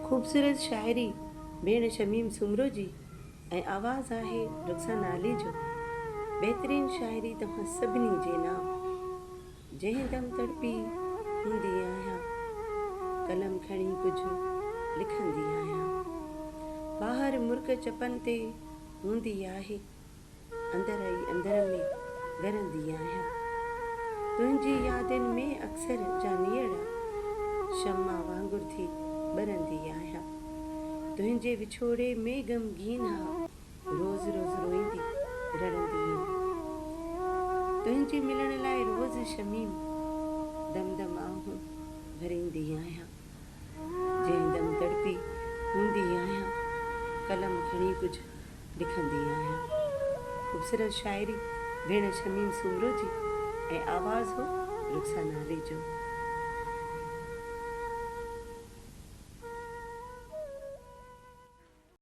خوبصورت شاعري ڀيڻ شميم سومرو جي ۽ آواز آهي رخسانه علي جو بهترين شاعري توهان سڀني جي نام جنهن دم تڙپي هوندي آهيان قلم کڻي ڪجهه لکندي آهيان ٻاهر مرڪ چپن تي هوندي آهي اندر ئي اندر ۾ ڳرندي آهيان. تنهنجي يادين ۾ اڪثر جانيئڙا شمع وانگر ٿي ٻرندي آهيان. تنهنجي وڇوڙي ۾ غمگين ها روز روز روئيندي رڙندي آهيان. تنهنجي ملڻ لاء روز شميم دم دم آهون ڀريندي آهيان. جنهن دم تڙپي هوندي آهيان قلم کڻي ڪجهه لکندي آهيان. خوبصورت شاعري ڀيڻ شميم سومرو جي ۽ آواز هو رخسانه علي جو.